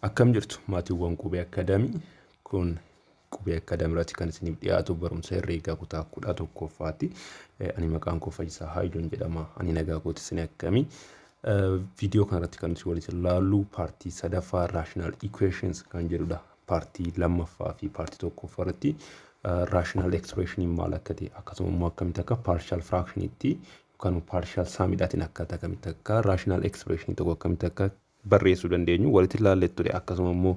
Akkam jirtu, maatiiwwan Qubee Academy? Kun Qubee Academy irratti kan isiniif dhiyaatu barumsa herreegaa kutaa 11ffaati. Ani maqaan koo Fayyisaa Haayyoon jedhama. Ani nagaa kooti, isin akkamii? Viidiyoo kanarratti kan nuti waliin ilaallu paartii sadaffaa rational equations kan jedhudha. Paartii lammaffaa fi paartii tokkoffaa irratti rational expression maal akka ta'e, akkasuma immoo akkamitti akka partial fractionitti yookaan partial sumiidhaatiin akkaataa akkamitti akka rational expression tokko akkamitti akka barreessuu dandeenyu walitti ilaallee ture. Akkasuma immoo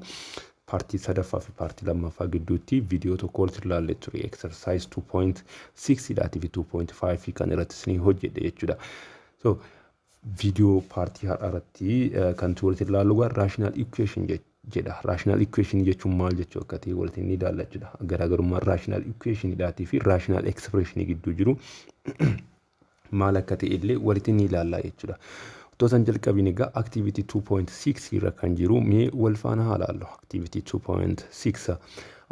paartii sadaffaa fi paartii lammaffaa gidduutti viidiyoo tokko walitti ilaallee ture. Exercise 2.6 dhaatii fi 2.5 kan irratti isinii hojjedhe jechuudha. So viidiyoo paartii har'aa irratti kan nuti walitti ilaallu rational equation jedha. Rational equation jechuun maal jechuu akka ta'e walitti ni ilaalla jechuudha. Garaagarummaan rational equation dhaatii fi rational expression gidduu jiru maal akka ta'e illee walitti ni ilaalla jechuudha. Otoo san jalqabiin egaa activity 2.6 irra kan jiru mee wal faana haa ilaallu. Activity 2.6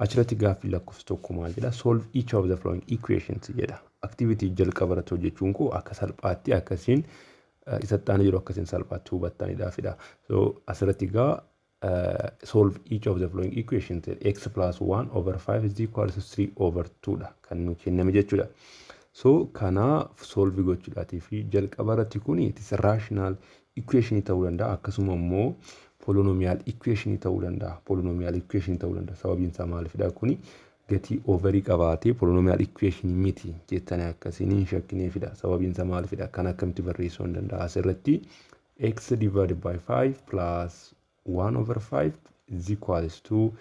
achirratti gaaffii lakkoofsa 1 maal jedha? "Solve each of the following equations" jedha. Activity jalqaba irratti hojjechuun koo akka salphaatti akkasiin isatti aanee jiru akkasiin salphaatti hubattanidhaafidha. So asirratti egaa solve each of the following equations, x plus 1 over 5 is equal to 3 over 2 dha kan nu kenname jechuudha. So kana solve gochuudhaatii fi jalqaba irratti kun it is rational equation ta'uu danda'a, akkasuma immoo polynomial equation ta'uu danda'a. Polynomial equation ta'uu danda'a. Sababiin isaa maalifidha? Kuni gatii overii qabaatee polynomial equation miti jettanii akkasiin hin shakkineefidha. Sababiin isaa maalifidha? Kan akkamitti barreessuu hin danda'a? Asirratti x divided by 5 plus 1 over 5 is equals to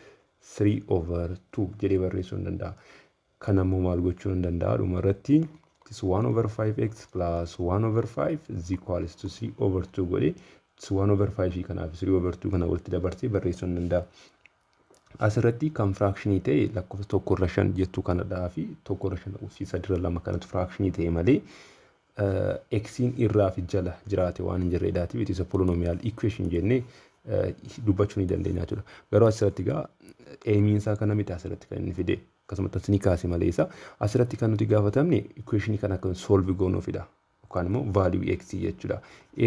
3 over 2 jedhee barreessuu hin danda'a. Kan ammoo maal gochuu hin danda'a? Dhuma irratti is 1 over 5x plus 1 over 5 is equals to 3 over 2 godhee 1 over 5 kanaaf 3 over 2 kana walitti dabarsee barreessuu hin danda'a. Asirratti kan fractionii ta'e lakkoofsa 1/5 jettuu kanadhaa fi 1/5 fi 3/2 kanatu fractionii ta'e malee xiin irraa fi jala jiraate waan hin jirreedhaatiif it is a polynomial equation jennee dubbachuu ni dandeenya jechuudha. Garuu asirratti egaa aimiin isaa kana miti asirratti kan inni fide, akkasumatti ni kaase malee isa asirratti kan nuti gaafatamne equationii kana akka solve goonuufidha. Yookaan immoo value x jechuudha.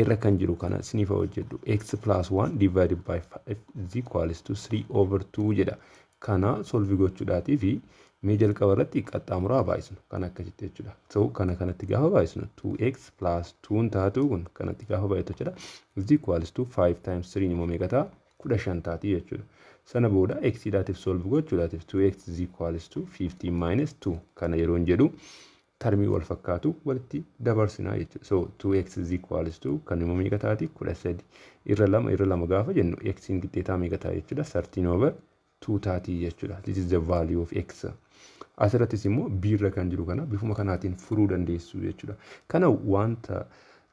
Irra kan jiru kana siniif hojjedhu, x plus 1 divided by 5 is equals to 3 over 2 jedha. Kana solve gochuudhaatii fi mee jalqaba irratti qaxxaamuraa baay'isnu kan akkasitti jechuudha. So kana kanatti gaafa baay'isnu 2x plus 2 taatu, kun kanatti gaafa baay'atu jechuudha. Is equals to 5 times 3 immoo meeqa ta'a? 15 taati jechuudha. Sana booda x dhaatiif solve gochuudhaatiif 2x is equals to 15 minus 2 kana yeroo hin jedhu termii wal fakkaatu walitti dabarsinaa jechuudha. So 2x is equals to kan immoo meeqa taati? 13 irra lama irra lama gaafa jennu x in qixxeetaa meeqa ta'a jechuudha? 13 over 2 taatii jechuudha. This is the value of x. Asirrattis immoo b irra kan jiru kana bifuma kanaatiin furuu dandeessu jechuudha. Kana wanta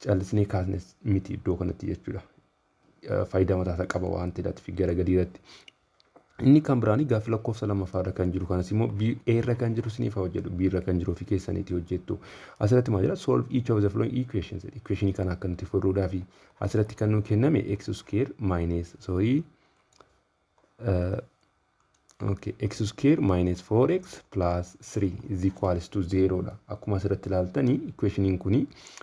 callisnee kaasne miti iddoo kanatti jechuudha. Faayidaa mataasaa qaba waan ta'eef gara gadii irratti. Inni kan biraanii gaaffii lakkoofsa lammaffaa irra kan jiru kanas immoo B irra kan jiru siniif haa hojjedhu, B irra kan jiru ofii keessaniitii hojjettu. Asirratti maal jedha? "Solve each of the following equations." Equationii kana akka nuti furuudhaafi asirratti kan nu kenname x square minus, sorry, okay, x square minus 4x plus 3 is equals to 0 dha. Akkuma asirratti ilaaltanii equationiin kuni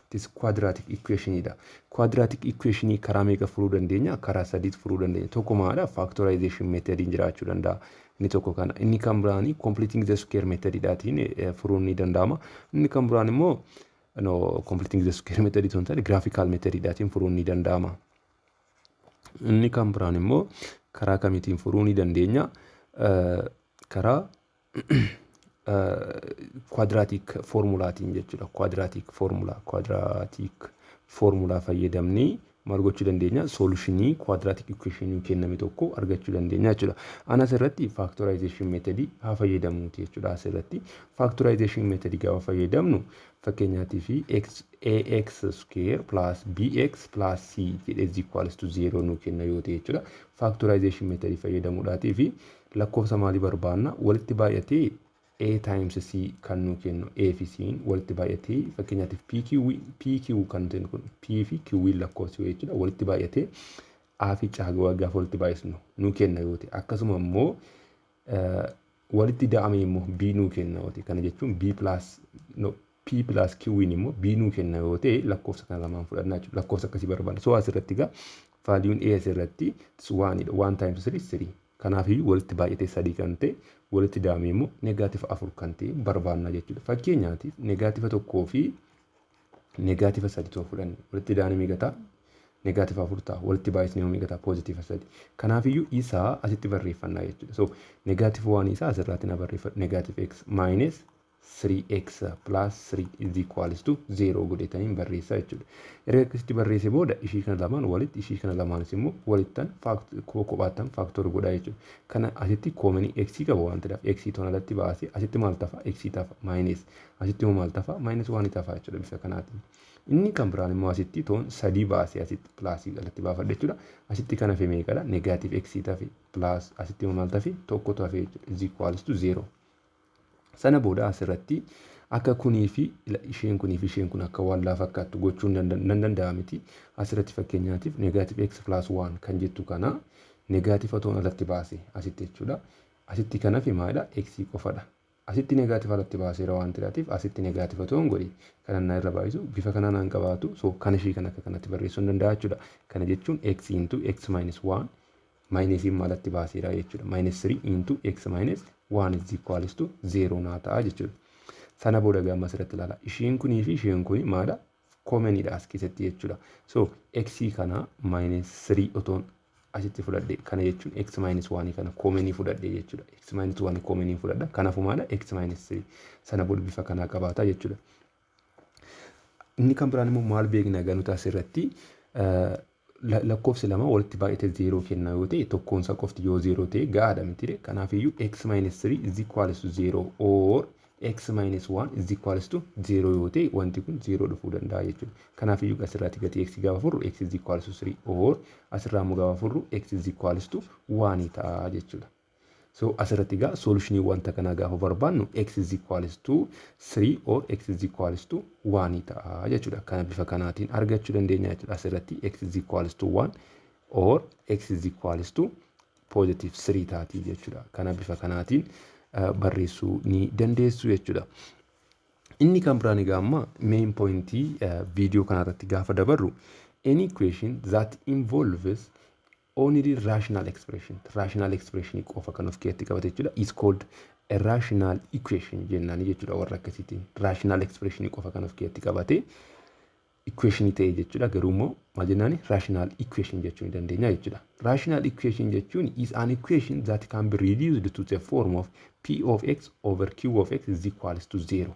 it is quadratic equationidha. Quadratic equationii karaa meeqa furuu dandeenya? Karaa sadiit furuu dandeenya. Tokko maadha? Factorization methodiin jiraachuu danda'a. Inni tokko kana. Inni kan biraanii completing the square methodidhaatiin furuun ni danda'ama. Inni kan biraan immoo, no, completing the square method osoo hin taane graphical methodidhaatiin furuun ni danda'ama. Inni kan biraan immoo karaa kamiitiin furuu ni dandeenya? Karaa quadratic formulaatiin jechuudha. Quadratic formula, quadratic formula fayyadamnee maal gochuu dandeenya? Solutionii quadratic equation kenname tokko argachuu dandeenya jechuudha. Ana asirratti factorization method haa fayyadamnuuti jechuudha. Asirratti factorization method gaafa fayyadamnu, fakkeenyaatii fi x ax square plus bx plus c jedhee is equals to 0 nu kenna yoo ta'e jechuudha. Factorization method fayyadamuudhaatii fi lakkoofsa maalii barbaanna? Walitti baay'atee a times c kan nu kennu, a fi c walitti baay'atee, fakkeenyaatiif pq kan jennu kun p fi q lakkoofsi jechuudha, walitti baay'atee a fi c gaafa walitti baay'isnu nu kenna yoo ta'e, akkasuma immoo walitti da'ame immoo b nu kenna yoo ta'e, kana jechuun b plus, no, p plus q immoo b nu kenna yoo ta'e, lakkoofsa kana lamaan fudhannaa jechuudha. Lakkoofsa akkasii barbaada. So asirratti egaa Valueun a asirratti oneidha. One times three, three. Kanaafiyyuu walitti baay'atee sadii kan ta'e, walitti daamee immoo negative afur kan ta'e barbaanna jechuudha. Fakkeenyaatiif, negative tokkoo fi negative sadi ta'uu fudhanne, walitti daanee meeqa ta'a? Negative afur ta'a. Walitti baay'isnee meeqa ta'a? Positive sadi. Kanaafiyyuu isaa asitti barreeffannaa jechuudha. So negative one isaa asirraatti na barreeffadhu. Negative x minus 3x plus 3 is equals to 0 godhetaniin barreessaa jechuudha. Erga akkasitti barreesse booda, ishii kana lamaan walitti, ishii kana lamaanis immoo walittan kophaattan factor godhaa jechuudha. Kana asitti commonii x qaba waan ta'eef, x toon alatti baasee, asitti maal tafa? X tafa. Minus asitti immoo maal tafa? Minus one tafa jechuudha bifa kanaatiin. Inni kan biraan immoo asitti toon sadii baasee, asitti plusii alatti baafadha jechuudha. Asitti kan hafe meeqadha? Negative x tafe, plus asitti immoo maal tafe? Tokkotu hafe jechuudha. Is equals to 0. Sana booda asirratti akka kunii fi isheen kunii fi isheen kun akka waan laa fakkaattu gochuun nan danda'a miti. Asirratti fakkeenyaatiif negative x plus 1 kan jettu kana negative toon alatti baase asitti jechuudha. Asitti kan hafe maalidha? X qofadha. Asitti negative alatti baaseera waan ta'eef, asitti negative toon godhe kan na irra baay'isu bifa kanaan aan qabaatu. So kan ishii kan akka kanatti barreessuu hin danda'a jechuudha. Kana jechuun x into x minus 1 minusiin maalatti baaseera jechuudha. Minus 3 into x minus 1 is equals to 0 naa ta'a jechuudha. Sana booda gama asirratti ilaala. Isheen kunii fi isheen kuni maadha? Commoniidha as keessatti jechuudha. So x kana minus 3 otoon asitti fudhadhe, kana jechuun x minus 1 kana commonii fudhadhe jechuudha. X minus 1 commonii fudhadha. Kanaafuu maadha? X minus 3. Sana booda bifa kanaa qabaata jechuudha. Inni kan biraan immoo maal beekna ganuta asirratti? Lakkoofsi lama walitti baay'ate zeeroo kenna yoo ta'e, tokkoon isaa qofti yoo zeeroo ta'e gahaadha miti. Kanaafiyyuu x minus 3 is equals to 0 or x minus 1 is equals to 0 yoo ta'e, wanti kun 0 dhufuu danda'a jechuudha. Kanaafiyyuu asirraatti gatii x gaafa furru, x is equals to 3 or asirraa immoo gaafa furru, x is equals to 1 ta'a jechuudha. So asirratti egaa solutionii wanta kanaa gaafa barbaannu, x is equals to 3 or x is equals to 1 ta'a jechuudha. Kana bifa kanaatiin argachuu dandeenya jechuudha. Asirratti x is equals to 1 or x is equals to positive 3 taatii jechuudha. Kana bifa kanaatiin barreessuu ni dandeessu jechuudha. Inni kan biraan egaa amma main pointii viidiyoo kanarratti gaafa dabarru, any equation that involves only rational expression, rational expression qofa kan of keessatti qabate jechuudha, is called a rational equation jennaan jechuudha. Warra akkasiitiin rational expression qofa kan of keessatti qabate equation ta'e jechuudha. Garuu immoo maal jennaani? Rational equation jechuu ni dandeenya jechuudha. Rational equation jechuun is an equation that can be reduced to the form of p of x over q of x is equals to 0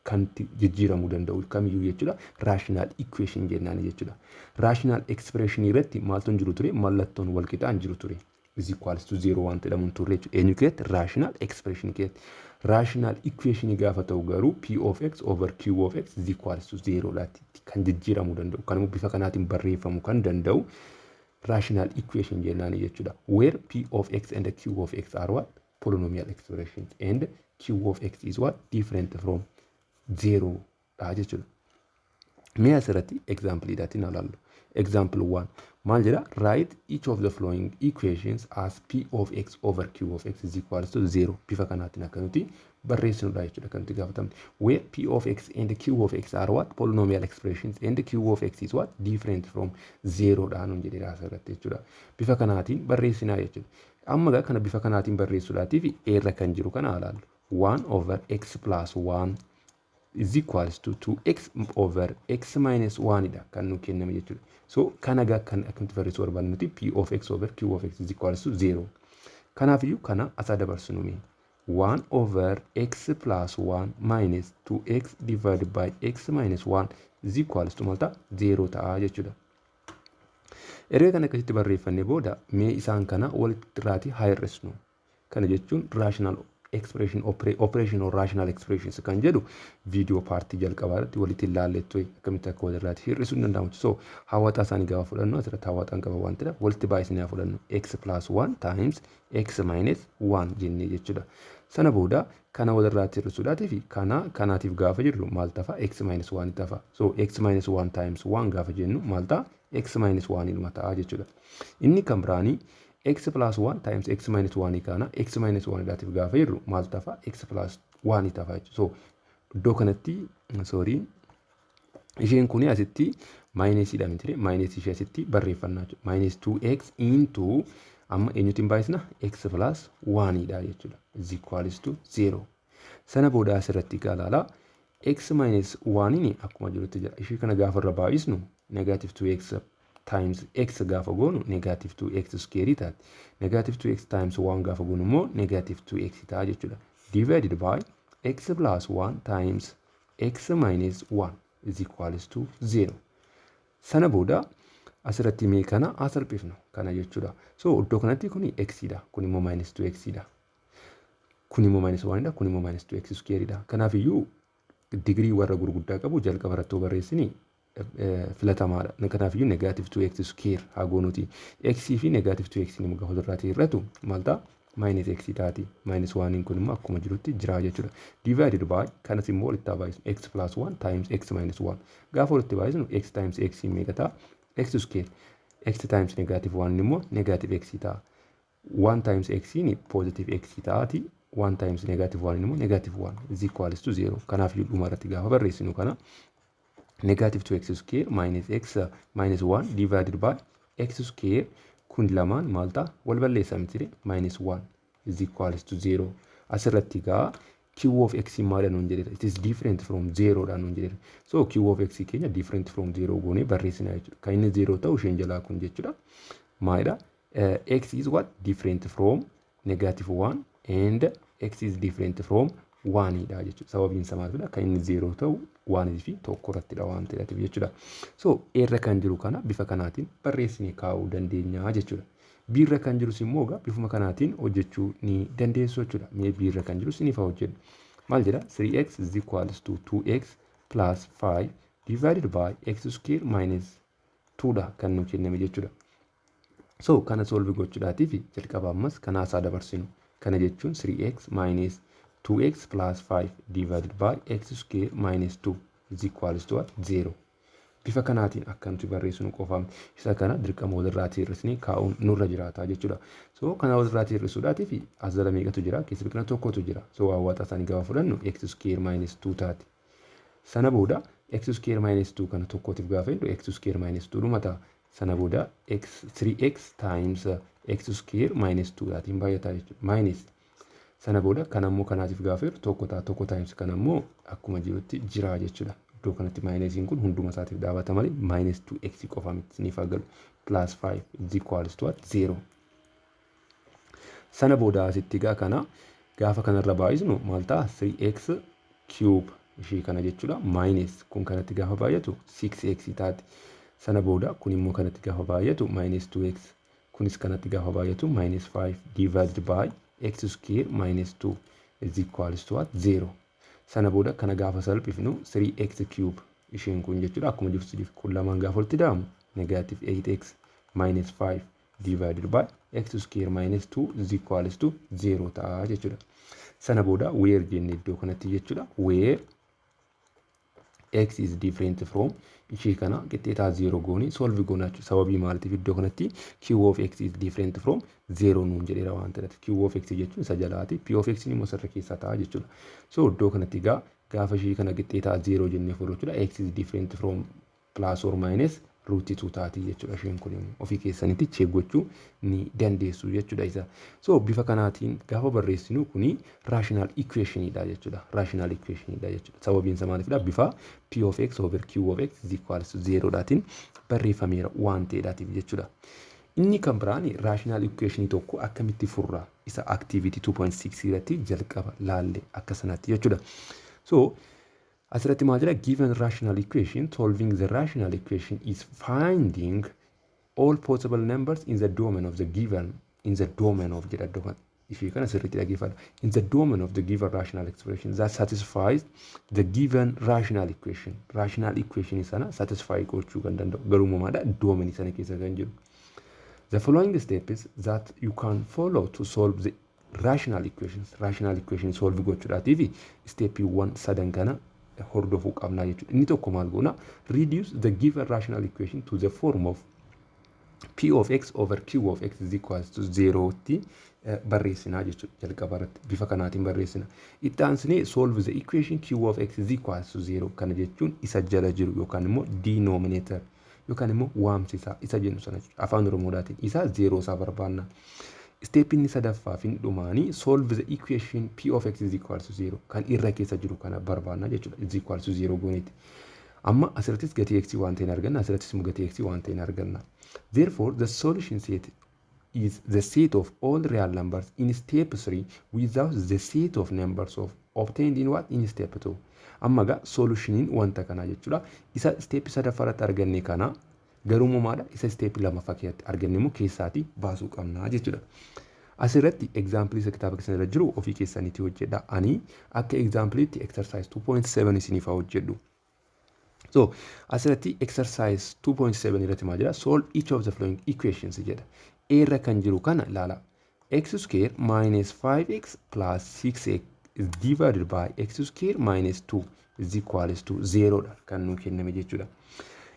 kan jijjiiramuu danda'u kamiyyuu jechuudha, rational equation jennaan jechuudha. Rational expression irratti maaltu hin jiru ture? Mallattoon wal qixaa hin jiru ture. Is equals to 0 waan jedhamu hin turre jechuudha. Eenyu keessatti? Rational expression keessatti. Rational equation gaafa ta'u garuu, p of x over q of x is equals to 0 dhaatti kan jijjiiramuu danda'u. Kan immoo bifa kanaatiin barreeffamuu kan danda'u rational equation jennaan jechuudha. Where p of x and q of x are what? Polynomial expressions, and q of x is what? Different from 0 dha jechuudha. Mee asirratti example dhaatiin ilaallu. Example 1 maal jedha? Write each of the following equations as p of x over q of x is equals to 0. Bifa kanaatiin akka nuti barreessinudha jechuudha kan nuti gaafatamne. Where p of x and q of x are what? Polynomial expressions, and q of x is what? Different from 0 dha nuun jedheera asirratti jechuudha. Bifa kanaatiin barreessinaa jechuudha. Amma egaa kana bifa kanaatiin barreessuudhaatiif eerra kan jiru kana ilaallu. 1 over x plus 1 is equals to 2x over x minus 1 dha kan nu kenname jechuudha. So kana egaa kan akkamitti barreessuu barbaannu nuti? P of x over q of x is equals to 0. Kanaafiyyuu kana asaa dabarsinu mee. 1 over x plus 1 minus 2x divided by x minus 1 is equals to maal ta'a? 0 ta'a jechuudha. Erga kana akkasitti barreeffannee booda, mee isaan kana walitti irraatii haa hir'isnu. Kana jechuun rational expression, operation or rational expressions kan jedhu viidiyoo partii jalqabaa irratti walitti ilaallee ture, akkamitti akka walirraati hir'isuu hin danda'amu. So hawwataa isaanii gaafa fudhannu, asirratti hawwataan qaba waan ta'eef, walitti baay'isnee haa fudhannu, x plus 1 times x minus 1 jennee jechuudha. Sana booda kana walirraatti hir'isuudhaatii fi kana kanaatiif gaafa jirru maal tafa? X minus 1 tafa. So x minus 1 times 1 gaafa jennu maal ta'a? X minus 1 ilma ta'a jechuudha. Inni kan biraanii x plus 1 times x minus 1 kana x minus 1 dhaatiif gaafa jirru maal tafa? X plus 1 tafa jechuudha. So iddoo kanatti, sorry, isheen kuni asitti Minusiidha miti, minusii ishee asitti barreeffannaa jechuudha. Minus 2x into amma eenyutiin baay'isna? X plus 1dha jechuudha. Is equals to 0. Sana booda asirratti ilaalaa, x minus 1 akkuma jirutti jira. Ishee kana gaafa irra baay'isnu, negative 2x times x gaafa goonu negative 2x square taati. Negative 2x times 1 gaafa goonu immoo negative 2x ta'a jechuudha. Divided by x plus 1 times x minus 1 is equals to 0. Sana booda asirratti mee kana haa salphifnu kana jechuudha. So iddoo kanatti kuni x dha. Kun immoo minus 2x dha. Kun immoo minus 1 dha. Kun immoo minus 2x square dha. Kanaafiyyuu digirii warra gurguddaa qabu jalqaba irratti barreessini filatamaadha. Kanaafiyyuu negative 2x square haa goonuti. X fi negative 2x immoo gaafa walirraatii hir'atu maal ta'a? Minus x taati. Minus 1 kun immoo akkuma jirutti jira jechuudha. Divided by kanas immoo walitti haa baay'isnu. X plus 1 times x minus 1. Gaafa walitti baay'isnu, x times x meeqa ta'a? X square. X times negative 1 immoo negative x ta'a. 1 times x ni positive x taati. 1 times negative 1 immoo negative 1 is equals to 0. Kanaaf dhuma irratti gaafa barreessinu kana, negative 2x square minus x minus 1 divided by x square, kun lamaan maal ta'a? Wal balleessa miti? Minus 1 is equals to 0. Asirratti gaa q of x maadha nuun jedheera? It is different from 0 dha nuun jedheera. So q of x keenya different from 0 goonee barreessina jechuudha. Kan inni 0 ta'u isheen jalaa kun jechuudha. Maalidha? X is what? Different from negative 1 and x is different from 1 dha jechuudha. Sababiin isaa maalidha? Kan inni 0 ta'u 1 fi 1 irrattidha waan ta'eef jechuudha. So irra kan jiru kana bifa kanaatiin barreessinee kaa'uu dandeenya jechuudha. B irra kan jirus immoo egaa bifuma kanaatiin hojjechuu ni dandeessu jechuudha. Mee B irra kan jirus ni faa hojjedhu. Maal jedha? 3x is equals to 2x plus 5 divided by x square minus 2 dha kan nu kenname jechuudha. So kana solve gochuudhaatiif jalqaba ammas kanaa isaa dabarsinu. Kana jechuun 3x minus 2x plus 5 divided by x square minus 2 is equals to 0. Bifa kanaatiin akka nuti barreessinu qofaam isa kana dirqama walirraatii hir'isnee kaa'uun nurra jiraata jechuudha. So kana walirraatii hir'isuudhaatiif as jala meeqatu jira? Keessa biqilaa tokkotu jira. So waan waaxa isaanii gaafa fudhannu x square minus 2 taati. Sana booda x square minus 2 kana tokkootiif gaafa jedhu x square minus 2 dhuma ta'a. Sana booda x 3x times x square minus 2 dhaatiin baay'ataa jechuudha. Minus sana booda kan ammoo kanaatiif gaafa jedhu tokko ta'a, tokko times kan ammoo akkuma jirutti jira jechuudha. Iddoo kanatti minusiin kun hunduma isaatiif dhaabata malee minus 2x qofa miti, ni galu, plus 5 is equals to 0. Sana booda asitti gaa kana gaafa kanarra baay'isnu maal ta'a? 3x cube ishii kana jechuudha. Minus kun kanatti gaafa baay'atu 6x taati. Sana booda kun immoo kanatti gaafa baay'atu minus 2x, kunis kanatti gaafa baay'atu minus 5 divided by x square minus 2 is equals to what? 0. Sana booda kana gaafa salphifnu, 3x cube isheen kun jechuudha akkuma jirtu jirtu, kun lamaan gaafa walitti da'amu negative 8x minus 5 divided by x square minus 2 is equals to 0 ta'a jechuudha. Sana booda where jenne iddoo kanatti jechuudha, where x is different from ishee kana qixxeetaa 0 goonii solve goonaa jechuudha. Sababii maaliitiif? Iddoo kanatti q of x is different from 0 nuun jedheera waan ta'eef, q of x jechuun isa jalaati, p of x immoo sirra keessaa ta'a jechuudha. So iddoo kanatti egaa gaafa ishee kana qixxeetaa 0 jennee fudhu jechuudha, x is different from plus or minus root 2 taati jechuudha. Isheen kun immoo ofii keessanitti check gochuu ni dandeessu jechuudha isa. So bifa kanaatiin gaafa barreessinu kuni rational equationidha jechuudha. Rational equationidha jechuudha. Sababiin isaa maaliifidha? Bifa p of x over q of x is equals to 0 dhaatiin barreeffameera waan ta'eedhaatiif jechuudha. Inni kan biraan rational equationii tokko akkamitti furra, isa activity 2.6 irratti jalqaba laalle akka sanatti jechuudha. So asirratti maal jedha? Given rational equation, solving the rational equation is finding all possible numbers in the domain of the given, in the domain of jedha iddoo kana. Ishee kana sirriitti dhaggeeffadha. In the domain of the given rational expression that satisfies the given rational equation. Rational equation sana satisfy gochuu kan danda'u garuu maadha? Domain sana keessa kan jiru. The following steps that you can follow to solve the rational equations. Rational equation solve gochuudhaatiif steppiiwwan sadan kana hordofuu qabnaa jechuudha. Inni tokko maal goona? Reduce the given rational equation to the form of p of x over q of x is equals to 0 tti barreessinaa jechuudha. Jalqaba irratti bifa kanaatiin barreessina. Itti aansinee solve the equation q of x is equals to 0, kana jechuun isa jala jiru yookaan immoo denominator Yookaan immoo waamsisaa isa jennu sana afaan Oromoodhaatiin isa zeeroo isaa barbaanna. Step inni sadaffaa fi dhumaanii solve the equation p of x is equal to 0 kan irra keessa jiru kana barbaanna jechuudha. Is equal to 0 gooneeti. Amma asirrattis gatii x waan ta'een arganna, asirrattis immoo gatii x waan ta'een arganna. Therefore, the solution set is the set of all real numbers in step 3 without the set of numbers of obtained in what? In step 2. Amma gaa solutioniin wanta kanaa jechuudha. Isa step sadaffaa irratti arganne kana garuu maadha, isa step lammaffaa keessatti arganne immoo keessaatii baasuu qabna jechuudha. Asirratti example isa kitaaba keessan irra jiru ofii keessaniitii hojjedha. Ani akka exampleitti exercise 2.7 isiniif haa hojjedhu. So asirratti exercise 2.7 irratti maal jedha? Solve each of the following equations jedha. A irra kan jiru kana ilaala. X square minus 5x plus 6x is divided by x square minus 2 is equals to 0 dha kan nuu kenname jechuudha.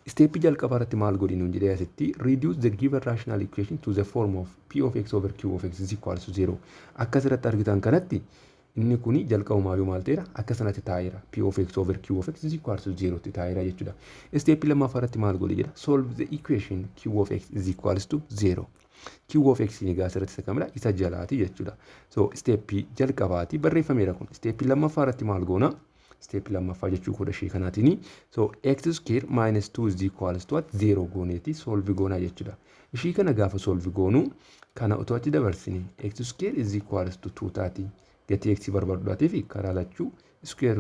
Step jalqabaa irratti maal godhi nuun jedhee, asitti reduce the given rational equation to the form of p of x over q of x is equals to 0. Akka asirratti argitan kanatti inni kuni jalqabumaayyuu maal ta'eera? Akka sanatti taa'eera. P of x over q of x is equals to 0 tti taa'eera jechuudha. Step lammaffaa irratti maal godhi jedha? Solve the equation q of x is equals to 0. Q of x egaa asirratti isa kamidha? Isa jalaati jechuudha. So step jalqabaati barreeffameera kun. Step lammaffaa irratti maal goona? Step lammaffaa jechuu kudha ishee kanaatiin, so x square minus 2 is equals to what? 0 gooneeti solve goonaa jechuudha. Ishii kana gaafa solve goonu, kana otoo achi dabarsine, x square is equals to 2 taati. Gatii x barbaaduudhaatii fi karaa lachuu square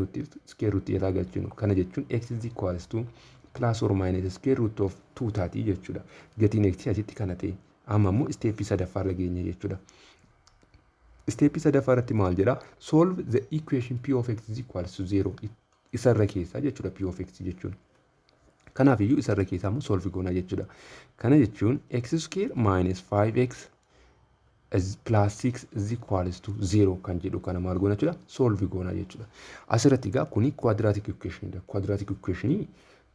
root irraa galchinu. Kana jechuun x is equals to plus or minus square root of 2 taati jechuudha. Gatiin x asitti kana ta'e. Amma immoo step sadaffaa irra geenye jechuudha. Step sadaffaa irratti maal jedha? Solve the equation p of x is equals to 0, isarra keessaa jechuudha p of x jechuun. Kanaaf iyyuu isarra keessaa immoo solve goona jechuudha. Kana jechuun x square minus 5x is plus 6 is equals to 0 kan jedhu kana maal goona jechuudha? Solve goona jechuudha. Asirratti egaa kuni quadratic equation dha. Quadratic equation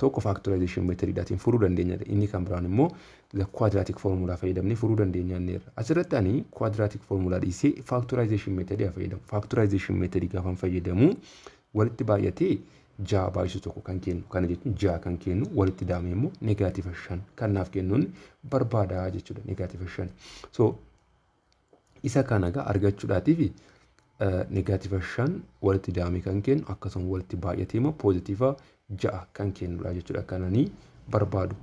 tokko factorization methodidhaatiin furuu dandeenya. Inni kan biraan immoo the quadratic formula fayyadamnee furuu dandeenya inniirra. Asirratti ani quadratic formula dhiisee factorization method fayyadamu. Factorization method gaafan fayyadamu, walitti baay'atee ja'a baay'isu tokko kan kennu. Kana jechuun ja'a kan kennu, walitti daamee immoo -5 kan naaf kennuun barbaada jechuudha, -5. So isa kana egaa argachuudhaatiif -5 walitti daamee kan kennu, akkasuma walitti baay'atee immoo +6 kan kennudha jechuudha kananii barbaadu.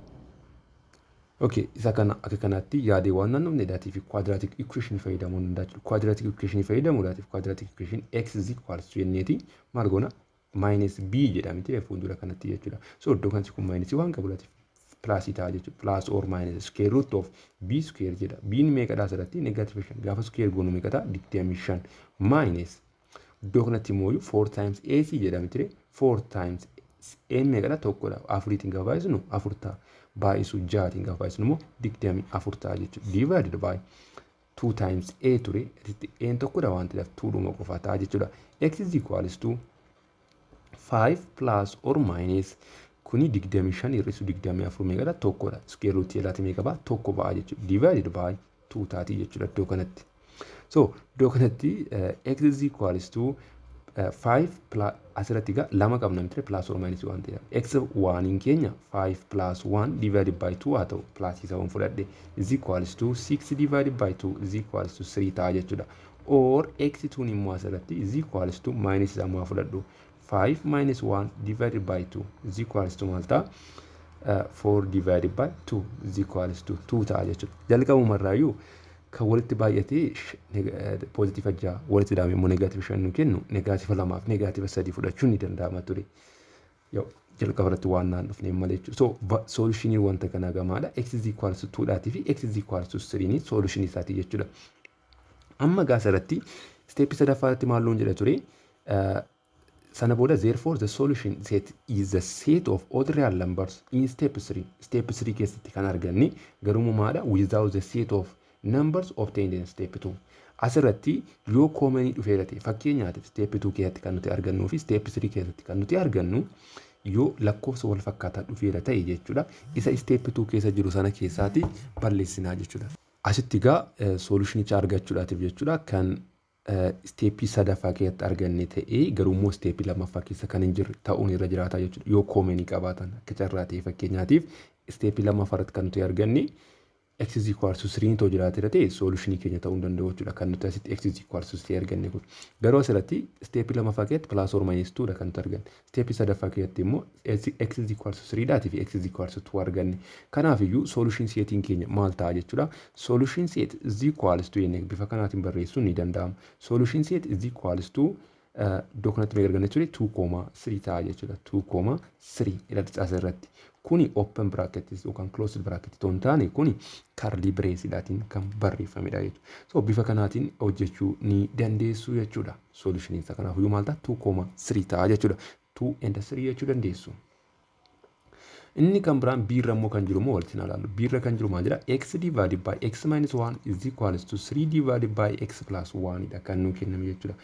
Okay, isa kana akka kanatti yaadee waan naannofneedhaatii fi quadratic equation fayyadamuu danda'a jechuudha. Quadratic equation fayyadamuudhaatiif quadratic equation x is equals to jenneeti maal goona? Minus b jedhamti fuuldura kanatti jechuudha. So iddoo kanatti kun minus waan qabuudhaatiif plus ta'a jechuudha. Plus or minus square root of b square jedha. B'n meeqadha asirratti? -5. Gaafa square goonu meeqa ta'a? 25. Minus iddoo kanatti immoo 4 times ac jedhamti ture. 4 times a meeqadha? Tokkodha. Afuriitiin gaafa baay'isnu afur ta'a. Baay'isu ja'atiin gaafa baay'isnu immoo 24 ta'a jechuudha. Divided by 2 times a ture. Asitti a tokkodha waan ta'eef 2 dhuma qofa ta'a jechuudha. X is equals to 5 plus or minus, kuni 25 hir'isu 24 meeqadha? Tokkodha. Square root jalaatti meeqa ba'a? Tokko ba'a jechuudha. Divided by 2 taati jechuudha iddoo kanatti. So iddoo kanatti x is equals to 5 plus, asirratti egaa lama qabna miti, plus or minus waan ta'eef, x waaniin keenya 5 plus 1 divided by 2 haa ta'u, plus isa waan fudhadhe, is equals to 6 divided by 2 is equals to 3 ta'a jechuudha. Or x 2 immoo asirratti is equals to minus isaa immoo fudhadhu, 5 minus 1 divided by 2 is equals to maal ta'a? 4 divided by 2 is equals to 2 ta'a jechuudha. Jalqabumarraayyuu kan walitti baay'atee +6, walitti daame immoo -5 nu kennu, -2 fi -3 fudhachuun ni danda'ama ture. Yoo jalqaba irratti waan naan dhufne malee jechuudha. So solutionii wanta kanaa gamaadha. X is equals to 2 dhaatii fi x is equals to 3 ni solutionii isaati jechuudha. Amma gaa asirratti step sadaffaa irratti maal nuun jedha ture? Sana booda, therefore the solution set is the set of all real numbers in step 3, step 3 keessatti kan arganne, garuu maadha, without the set of numbers obtained in step 2. Asirratti yoo commonii dhufeera ta'e, fakkeenyaatiif step 2 keessatti kan nuti argannuu fi step 3 keessatti kan nuti argannu yoo lakkoofsa wal fakkaataa dhufeera ta'e jechuudha, isa step 2 keessa jiru sana keessaati balleessinaa jechuudha. Asitti egaa solutionicha argachuudhaatiif jechuudha, kan step sadaffaa keessatti arganne ta'ee garuu immoo step lammaffaa keessa kan hin jirre ta'uun irra jiraata jechuudha. Yoo commonii qabaatan, akka carraa ta'e fakkeenyaatiif Stepii lammaffaa irratti kan nuti arganne x is equals to 3 too jiraatee ta'e solutionii keenya ta'uu hin danda'u jechuudha. Kan nuti asitti x is equals to 3 arganne kun. Garuu asirratti stepii lammaffaa keessatti plus or minus 2 dha kan nuti arganne. Stepii sadaffaa keessatti immoo x is equals to 3 dhaatii fi x is equals to 2 arganne. Kanaafiyyuu solution setiin keenya maal ta'a jechuudha? Solution set is equals to jennee bifa kanaatiin barreessuun ni danda'ama. Solution set is equals to iddoo kanatti meeqa arganne jechuudha? 2,3 ta'a jechuudha. 2,3 irratti asirratti. Kuni open bracket yookaan closed bracket otoo hin taane, kuni curly braceidhaatiin kan barreeffamedha jechuudha. So bifa kanaatiin hojjechuu ni dandeessu jechuudha. Solutioniin isaa kanaafiyyuu maal ta'a? 2,3 ta'a jechuudha. 2 and 3 jechuu dandeessu. Inni kan biraan B irra immoo kan jiru immoo walitti ilaallu. B irra kan jiru maal jedha? X divided by x minus 1 is equals to 3 divided by x plus 1 dha kan nuu kenname jechuudha.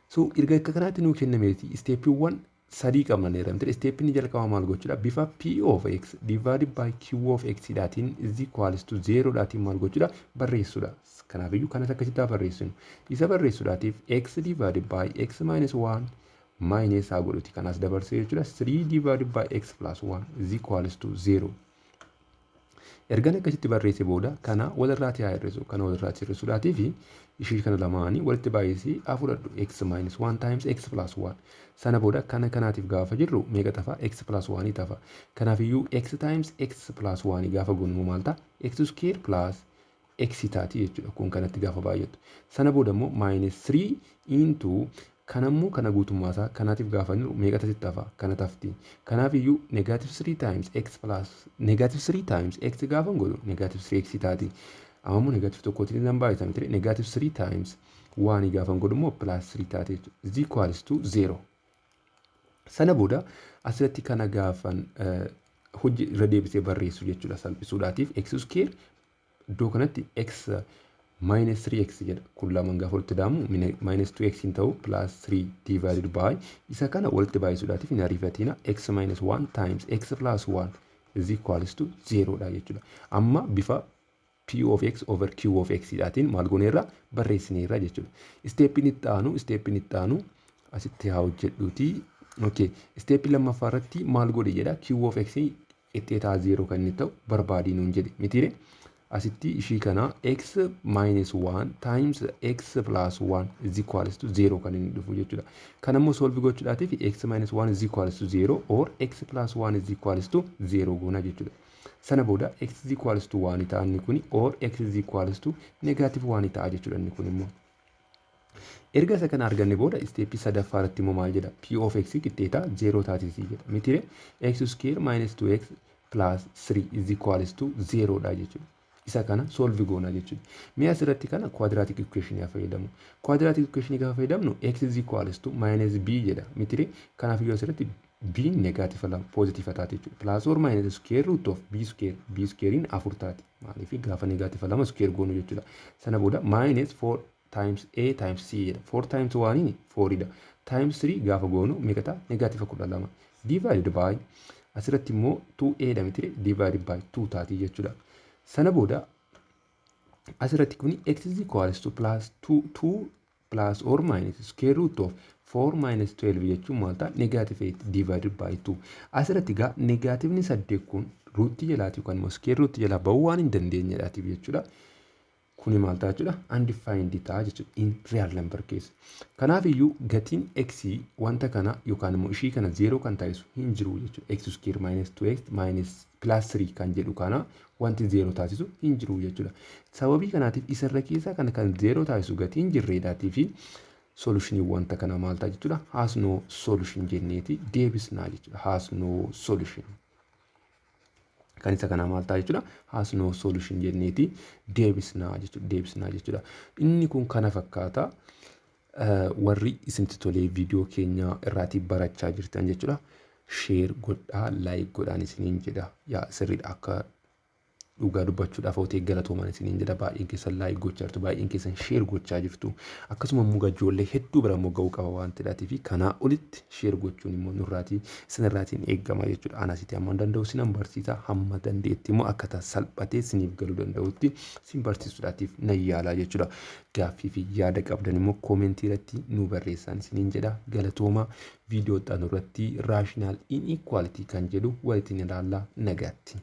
So erga akka kanaatti nuu kennameeti, stepiiwwan sadii qabna jedhamte. Stepiin jalqaba maal gochuudha? Bifa p of x divided by q of x dhaatiin is equals to 0 dhaatiin maal gochuudha? Barreessuudha. Kanaafiyyuu kanas akkasitti haa barreessinu. Isa barreessuudhaatiif x divided by x minus 1 minus haa godhuti. Kanaas dabarsee jechuudha. 3 divided by x plus 1 is equals to 0. Ergan akkasitti barreesse booda kana walirraati haa hir'isu. Kana walirraati hir'isuudhaatii fi ishii kana lamaanii walitti baay'isii haa fudhadhu, x minus 1 times x plus 1. Sana booda kana kanaatiif gaafa jirru meeqa tafa? X plus 1 tafa. Kanaafiyyuu x times x plus 1 gaafa goonu maal ta'a? X square plus x taati jechuudha. Kun kanatti gaafa baay'atu. Sana booda immoo minus 3 into kanammoo kana guutummaa isaa kanaatiif gaafa jiru meeqa tasitti hafa? Kana tafti. Kanaafiyyuu negative 3 times x plus negative 3 times x gaafa godhu negative 3x taati. Amma immoo negative tokkootiin nan baay'ata miti? Negative 3 times 1 gaafa godhu immoo plus 3 taati jechuudha. Is equals to 0. Sana booda asirratti kana gaafan hojii irra deebisee barreessu jechuudha salphisuudhaatiif, x square iddoo kanatti x minus 3x jedha. Kun lamaan gaafa walitti daamu minus 2x hin ta'u, plus 3 divided by isa kana walitti baay'isuudhaatiif hin ariifatina, x minus 1 times x plus 1 is equals to 0 dha jechuudha. Amma bifa p of x over q of x dhaatiin maal gooneerra? Barreessineerra jechuudha. Stepiin itti aanu asitti haa hojjedhuuti. Okay. Stepii lammaffaa irratti maal godhe jedha? Q of x qixxeetaa 0 kan inni ta'u barbaadii nuun jedhe mitiire? Asitti ishii kana x minus 1 times x plus 1 is equals to 0 kan inni dhufu jechuudha. Kan ammoo solve gochuudhaatiif x minus 1 is equals to 0 or x plus 1 is equals to 0 goona jechuudha. Sana booda x is equals to 1 ta'a inni kuni, or x is equals to negative 1 ta'a jechuudha inni kun immoo. Erga isa kana arganne booda stepii sadaffaa irratti immoo maal jedha? P of x qixxeetaa 0 taasisii jedha. Mitiire? X square minus 2x plus 3 is equals to 0 dha jechuudha. Isa kana solve goona jechuudha. Mee asirratti kana quadratic equation haa fayyadamu. Quadratic equation gaafa fayyadamnu x is equals to minus b jedha. Mitiire? Kanaaf iyyuu asirratti b negative lama positive taate jechuudha. Plus or minus square root of b square, b squarein afur taati. Maaliif? Gaafa negative lama square goonu jechuudha. Sana booda minus 4 times a times c jedha. 4 times 1 4 dha. Times 3 gaafa goonu meeqa ta'a? Negative 12. Divided by asirratti immoo 2a dha miti? Divided by 2 taati jechuudha. Sana booda asirratti kuni x is equals to plus 2 2 plus or minus square root of 4 minus 12 jechuun maal ta'a? Negative 8 divided by 2. Asirratti gaa negativeni 8 kun rootii jalaati yookaan immoo square rootii jalaa bahuu waan hin dandeenyedhaatiif jechuudha. Kuni maal ta'a jechuudha? Undefined ta'a jechuudha in real number keessa. Kanaaf iyyuu gatiin x wanta kana yookaan immoo ishii kana 0 kan taasisu hin jiru jechuudha. X square minus 2x minus plus 3 kan jedhu kana wanti 0 taasisu hin jiru jechuudha. Sababii kanaatiif isarra keessaa kana kan 0 taasisu gatiin jirreedhaatii fi solutionii wanta kana maal ta'a jechuudha? Has no solution jenneeti deebisnaa jechuudha. Has no solution. Kan isa kana maal ta'a jechuudha? Has no solution jenneeti deebisnaa jechuudha. Inni kun kana fakkaata. Warri isinitti tolee viidiyoo keenya irraatii barachaa jirtan jechuudha, share godhaa, like godhaan isiniin jedha. Yaa, sirriidha, akka dhugaa dubbachuudhaaf otee galatoomaan isiniin jedha. Baay'een keessan like gochaa jirtu, baay'een keessan share gochaa jirtu. Akkasuma immoo ijoollee hedduu bira immoo ga'uu qaba waan ta'eef, kanaa olitti share gochuun immoo nurraatii isinirraatiin eegama jechuudha. Ana asitti hamma danda'u sinan barsiisa, hamma dandeetti immoo akkaataa salphatee isiniif galuu danda'utti isin barsiisuudhaatiif nan yaalaa jechuudha. Gaaffii fi yaada qabdan immoo commentii irratti nu barreessaan isiniin jedha. Galatooma. Viidiyoo itti irratti rational inequality kan jedhu walitti ilaallaa. Nagaatti.